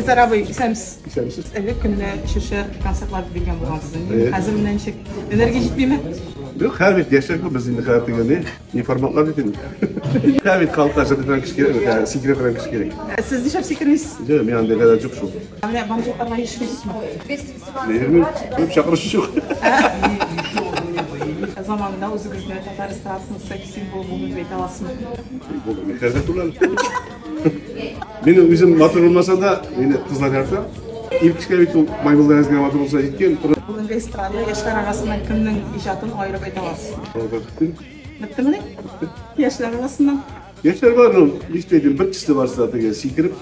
Илсар абый, исәнмесез. Исәнмесез. Элек көнне чыршы концертлар биргән булгансыз. Әйе. Хәзер менә ничек? Энергия җитмиме? Юк, хәзер бит яшьләр күп, без инде хәзер дигән неформатлар бит инде. Хәзер бит халыкка җырлый торган кеше кирәк, хәзер сикерә торган кеше кирәк. Ә сез нишләп сикермисез? Юк, мин андый гадәт юк шул. Ә менә банкетларга еш йөрисезме? Мин йөрмим, күп чакыручы юк. Заманында үзегезне татар эстрадасының секс символы булды дип әйтә аласызмы? Булды, мин хәзер түләм. Мин үзем матур булмаса да, мине кызлар ярата. Ир кешегә бит ул маймылдан әз генә матур булса җиткән. Бүгенге эстрада яшьләр арасыннан кемнең иҗатын аерып әйтә аласыз? Беттемени? Яшьләр арасыннан. Яшьләр бар, ну, ничек әйтим, бер төсле барысы да теге сикереп,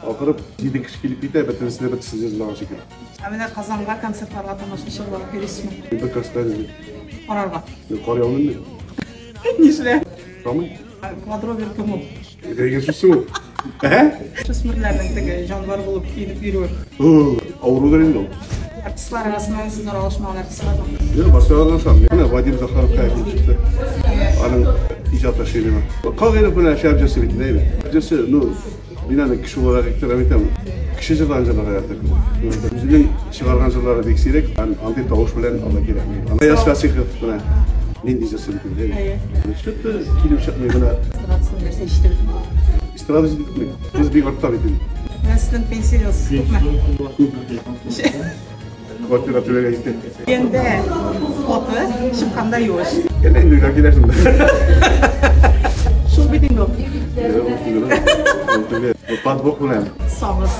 акырып, җиде кеше килеп китә, бөтенесе дә бер төсле җырлаган шикелле. Ә менә Казанга концертларга тамашачы буларак йөрисезме? Мин бер концертта йөрмим. Карарга. Мин карый алмыйм мин. Нишләп? Ошамый. Квадробер кем ул? Әйгә сүз ул. Ә? Үсмерләрнең теге җанвар булып киенеп йөрүе. Авырудыр инде ул. Артистлар арасыннан сез аралашмаган артистлар бар. Юк, башка аралашам. Менә Вадим Захаров та килеп чыкты. Аның иҗаты ширина. Кагыйров менә шәп җырчы бит, әйме? Җырчы, ну, мин аны кеше буларак ихтирам итәм. Кеше җырлаган җырларга ярата. Үзенең чыгарган җырлары бик сирәк, андый тавыш белән алай кирәкми. Аяз Фәсихов менә нинди җырчы бит инде, әйме? Что-то килеп чыкмый менә. Эстрадасының нәрсә җитеп бетми? Эстрада җитеп бетми. Без бик артта бит инде. Менә сезнең пенсиягез күпме? Күп. Квартира түләргә җитә. Кергәндә каты, чыкканда юеш. Әллә инде уйлап килә шунда. Шул бит инде ул. Юк, ул түгел. Ул түгел. Подвох белән. Сагыз.